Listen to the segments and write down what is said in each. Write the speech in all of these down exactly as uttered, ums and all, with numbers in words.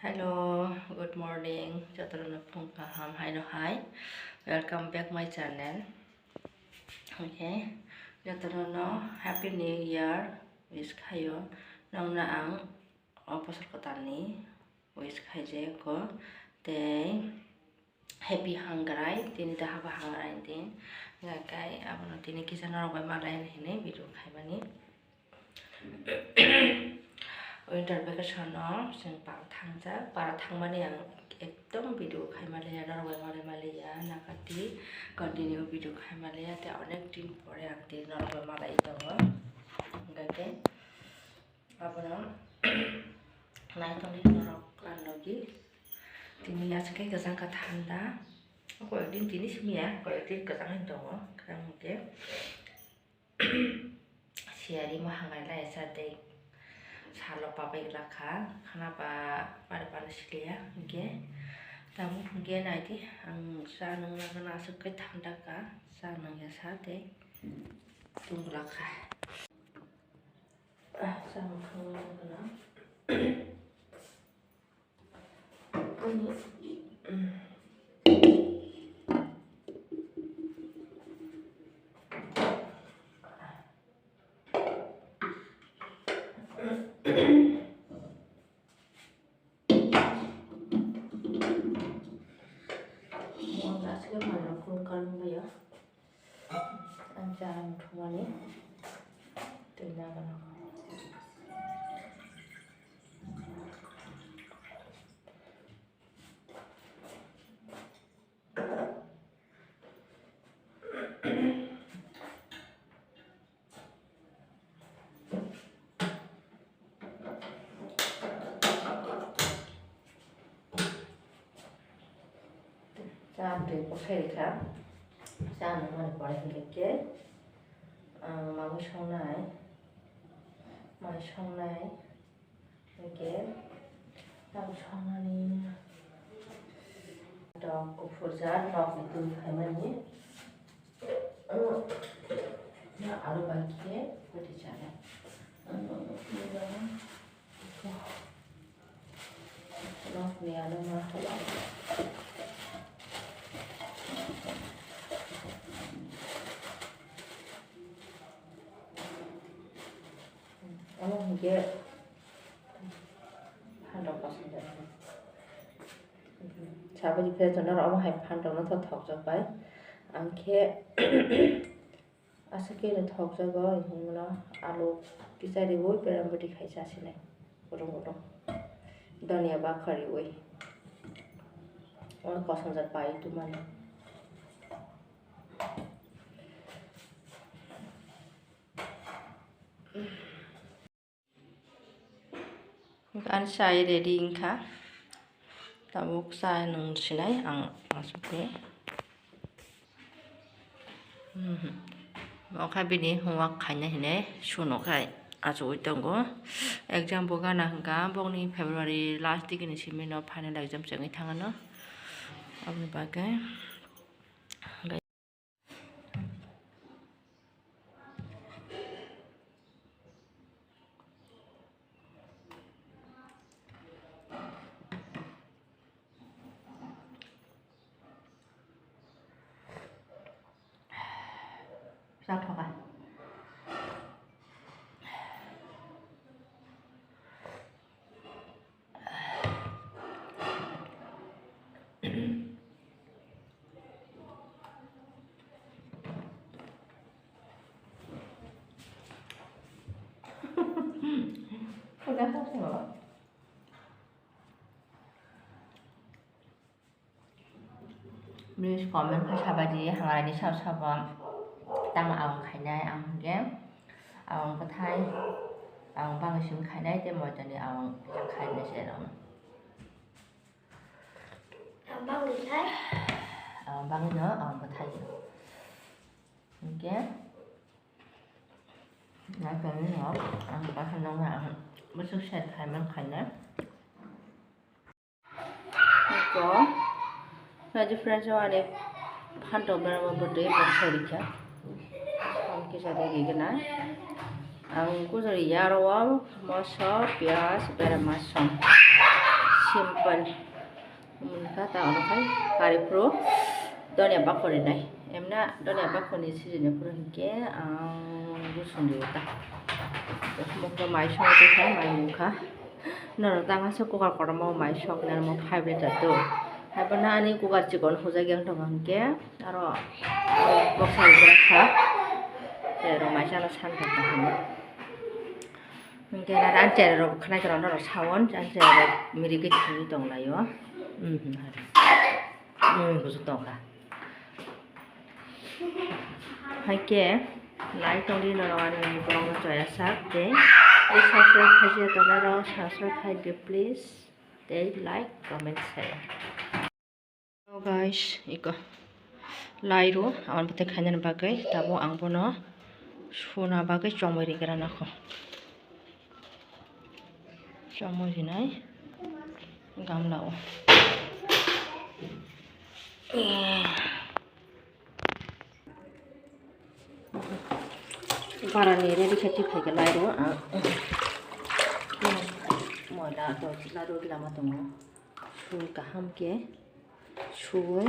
Hello, good morning. Jotono phung kaham haino hai. Welcome back my channel. Okay, jotono happy new year wish khayo. Nongna ang o bosor kwtalni wish khaijak ko tei happy hangrai, tini ta haba hangrai din. Hingkhe abono tini kisa norok bai malai hinwi video khaimani. Winter vacation o chwng para thangjak, para thangmani ang ekdom video khaimaliya, norok bai malai maliya, nakati continue video khaimaliya, tei onek din pore ang tini norok bai malai tongo. Hingkhe abono naitokni norok ang logi. Tini aswk khe kwchang kha thanda. Koyekdin tini simi ya, koyekdin kwchang hin tongo. Kwchang hinkhe siyari mo hangrai lai sa tei salo pabai glak kha. Khana ba pare pare siliya hinkhe. Tabuk hinkhe naidi ang cha nungna gana aswk khe thanda kha. Cha nungya sa tei tungglak kha. Ah, samung khango nang gana. Ani. Mo aswk manwi khulum kha nung bai ya. Ang cha ang thumani twi nagano. Cha twi bwsai rikha. Cha nungmani pore hinkhe khe, ah, mamui songnai, mai songnai, hinkhe tamo songnani tok kuphur ja nokni twi khaimani. Alu bai khe kwtwi chanai. Nokni alu ma. Omo hinkhe phan rok kosom bai. Saboni pheto norok omo hai phan rok no thok thokjak bai. Ang khe aswk khe no thokjago, hinwi mano alu kisa riwi beram bwtwi khai chasinai kutung kutung. Donia bakha riwi. Omo kosongjak pai tubumani. Ani chai ready wngkha. Tabuk cha nung sinai ang aswk khe. Mhm. Omo khe bini homework khaina hinwi suno khai achugwi tongo. Exam bo gana hwnkha, bokni February last digi ni simi no final exam chengwi thangano. Aboni bagwi. Sa thoka. Please comment khe sabaidi, hangrani sabo sabo tamo awang khainai, ang hwnkhe awang bwthai, awang bangwi simi khainai tei moitani awang kisa khainai se rokno. Awang bangwi khe? Awang bangwi no, awang bwthai no. Hwnkhe naitongni no, ang bwkha nokno ang bwswk set khaimani khainai. Eko, naidi friends, o ani phantok berama bwtwi bwsai rikha. Ang kisa de rigena. Ang kujori yaro o moso, piyaj, berama song. Simple. Mungkha ta ono khai kari phuru donia bakhor rinai. Emna donia bakhor ni season ni phuru hinkhe ang gusung rio ta. Mokhe mai song tongkha, mai mungkha. Norok tang asa cooker kotorma mai sok nai mo five liter do. Haiphano ani cooker chikon hujak yang tongo hinkhe aro boksa rijak kha. Tei rok mai chana san tongkha hinwi. Hinkhe aro ang cherai rok khnai kwrwng norok sawon, ang cherai rok mirigwi thwngwi tonglaio. Hmm, hmm, hari. Hmm, bujo tongkha. Haikhe nai tongdi norok ani vlogno choya sak tei subscribe khaijak tongnai rok subscribe khaidi please tei like, comment, share. Hello guys, iko lairu aboni bwtwi khainani bagwi tabuk ang bono suna bagwi chomwi rigra nakho. Chomwi rinai gamla o. Barani ready khe tiphai khe lairu ang. Moila to lairu lama tongo. Sui kaham khe sui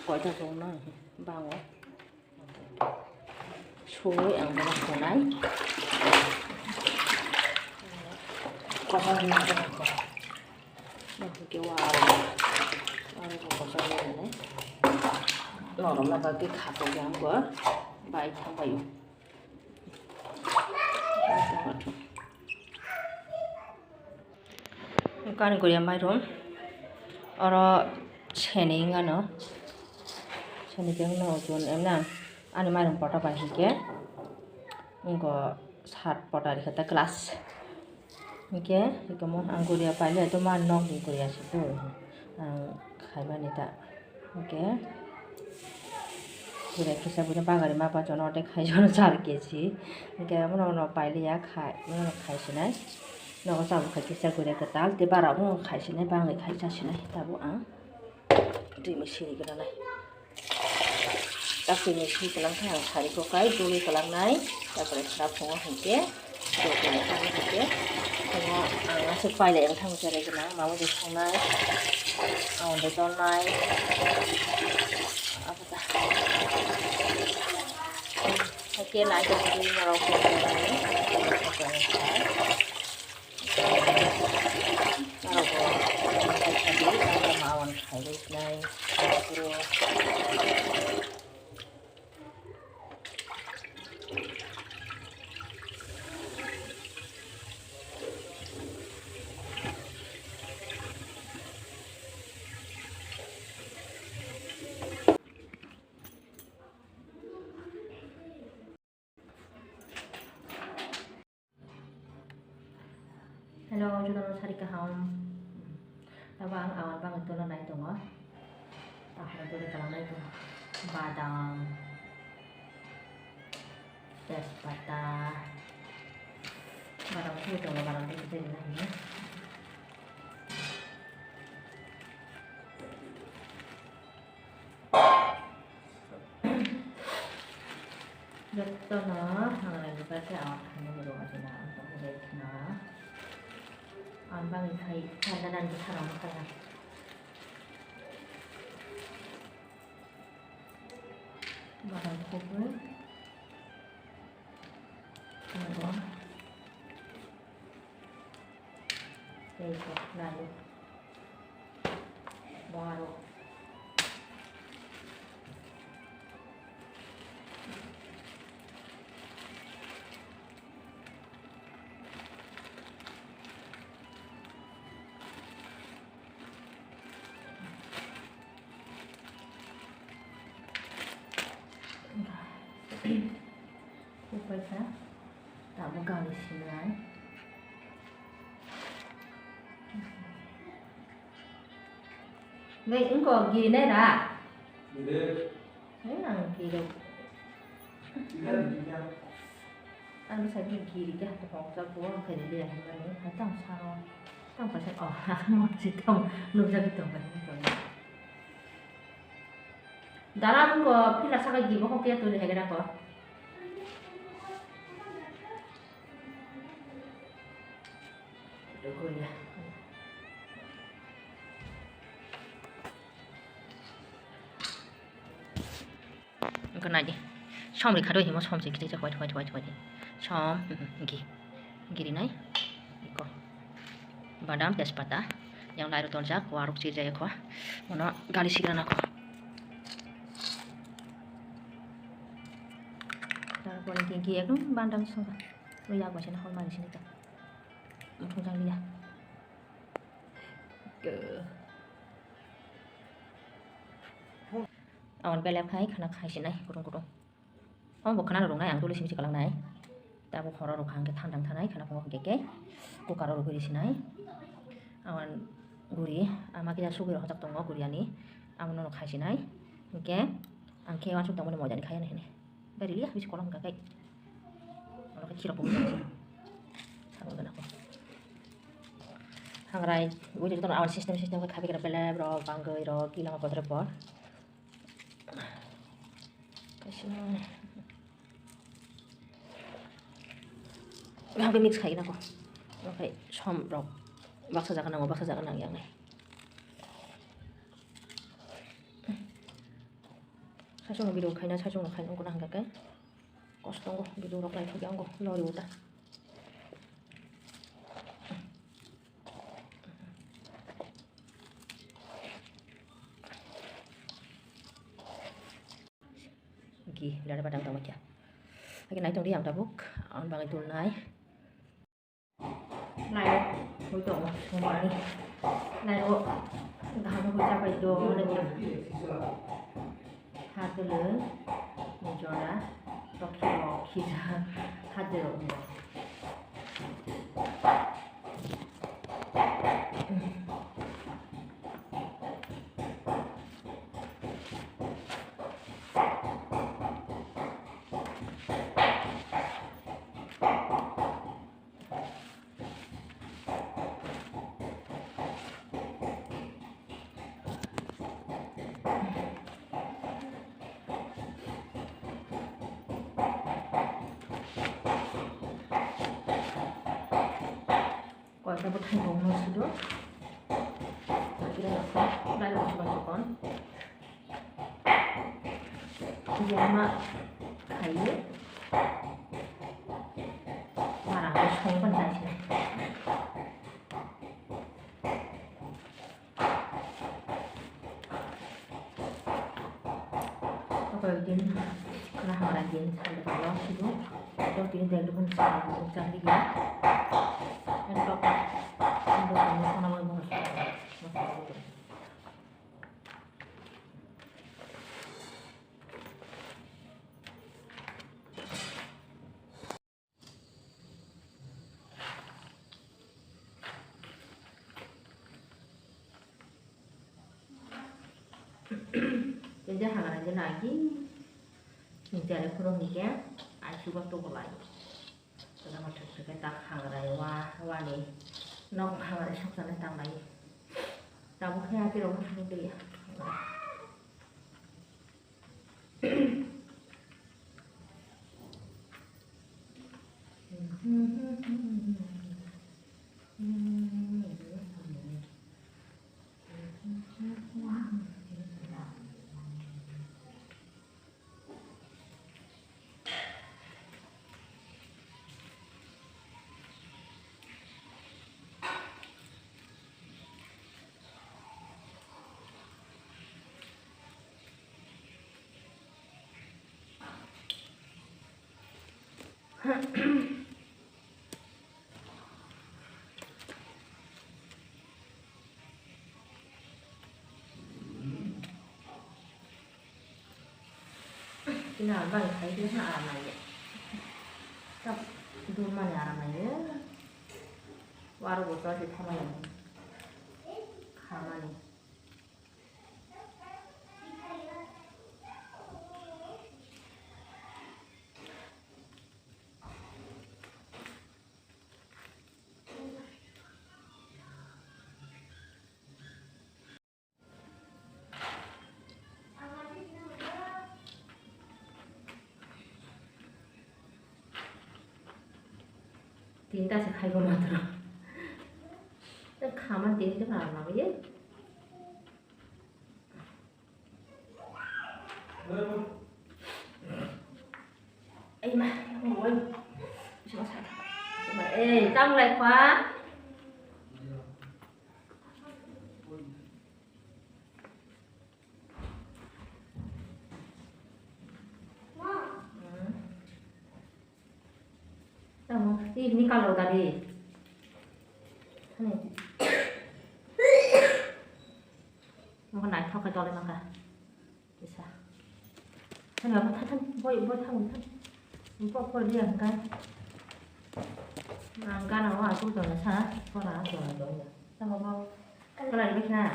koita rwna bango. Sui ang bono sunai. Kotor ni bono ko. Nang ke wa aro. Aro ko kotor ni bono. Norok na bagwi khato yang go. Bai thang bayo. Kani guriya mairum oro seni wngano, seni khe wngno ujun emna ani mairum pota bai hinkhe wngkha sat pota rikha ta glass hinkhe hikhe mo ang guriya pailai to ma nokni guriya se to ang khaimani ta. Hingke pura kisa buino bagari mapa jono tei khaijono char keji. Hingke abono pailiya khai, abono khai sinai. Nogo tabuk khai kisa guri kwtal tei bara abono khai sinai, bangwi khai cha sinai. Tabuk ang twi mui siri gwnanai. Tei twi mui siri kwlang khe ang sari kokai duli kwlangnai. Tarpore khwra phungo hingke. Dok lai tang hingke, tongo ang aswk pailai wng thang cherai gwnang, mamo de songnai, ang de tonnai, abo ta. Hake nai tong twi norok tong tong nai, norok bo khai khai di, ang ma wan khai rwknai, Hello, jotono sari kaham. Tabuk ang awan bagwi tola nai tongo. Ahoro tuli kalangnai tongo. Badam, tejpata, badam tuli tongo, badam tuli tuli nai. Jotono hangrani bagwi ang thani rw adina ang tongwi rw khna. Ang bagwi khai kha nana ni bwsarok bwsarok. Badam khobwi. Tongo. Tei bo lalu. Bo aro. Kupaisa tabuk gari sinai. Bai, wngkha giri nai ra? Giri. Hai, ang giri. Giri, giri. Ang bisa giri khe hata hokjak bo, ang khe liya hinmani. Hai tang saro. Tang paisa, oh, ang mo si tong, nukjagwi tong, paisa tong. Dara wngkha, phila saka gibo hokya tuli hai gana ko. Dokoya. Naidi. Som rikha do himo som se kichai white white white white. Som, hmm, hmm, gi. Giri nai. Iko. Badam, tejpata. Yang lai ro torjak, waruk chirjak ekho. Ono gali sigra nakho. Tarpore gi, gi ekdom bandam songkha. Lo yak bai se na hor mani sini ta. Muthung jang liya. Aboni belai khai khana khai sinai kutung kutung. Omo bo khana rw rwnai ang tuli simi se kwlangnai. Tabuk horo rw kha hwnkhe thandang thanai khana phungo hwnkhe khe cooker o rwgwi rw sinai. Aboni guri ama kisa sugwi rw hojak tongo guri ani. Abono khai sinai hwnkhe ang khe uansuk tongmani moidani khai ani hwnwi. Bai rili ya bisi kolok hwnkha khe. Oro khe khirok bo wngkha. Sabo gana ko. Hangrai, ui joto no awan system system khe khabi khe belep rok bangwi rok gila ma bodre bor. Kaisa. Hangke mix khai na ko. Okai som rok baksa jaga nango, baksa jaga nang yang nai. Saichung no video khaina, saichung no khaina wngkha na hwnkha khe. Kosto tongo video rok naithok ya wngkha lori o ta. Gi lada badang tong kya. Lagi naitong di ang tabuk. Ang bangai tulnai. Nairok, hoi tongo, songmani. Nairok, gaham hoi chapai do, mane khe. Hadwlwng, jora, tokhi rok, khija, hadwlwng. Koita bwthai rok no sido. Kira rok khe, lai rok sumai tokon. Yama khaye. Mara ko song pan jai se. Oke, din na hara din sal de pala sido. Oke, din de dum sa chandi ya. En tok. Ando sa mo sana mo mo. Tei je hangrai je nagi, hinjari phuru hinkhe aisugo tubulai. Tei ma thwk thwk khe tak hangrai wa, wani nok hangrai sokjagwi tanglai. Tabuk khe atirok no phunuk liya. Tini ang bang khai tini ha aram nai. Tak dur mani aram nai. Waro bo chwla si thamani. Khamani. Tinta se khai bo matro. Khama tinta na ma ye. Ei, tamo lai kha. Tamo, ini kalau tadi. Ini. Mau kena thok ke tole maka. Bisa. Kan apa tatan boy boy tang tang. Boy boy dia kan. Nang kan awak aku tuh nasa. Kau nang tuh nang tuh. Sama kau. Kalau lebih na.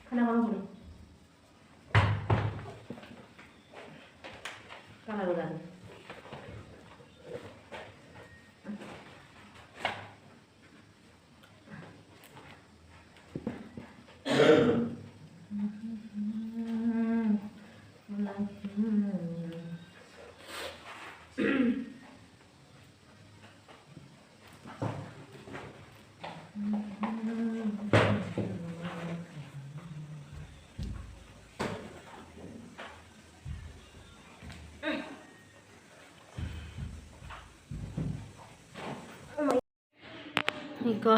Kana kau boleh. Kana boleh. Iko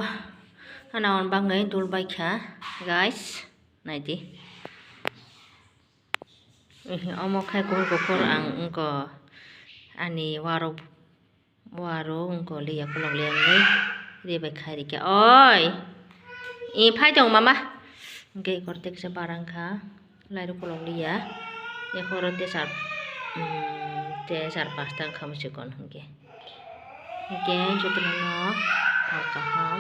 ana on bangwi dul baikha, guys, naidi. Omo khai kuphur kuphur ang wngkha ani warok. Waro wngkha liya kolok liya wngwi rebai khai rikha. Oi! I phai tong mama. Hwnkhe ikorte kisa barang kha. Lairok kolok liya. Ekhoro te char, mm, te char pasta wngkha muchikon hwnkhe. Hwnkhe jotono no hor kaham.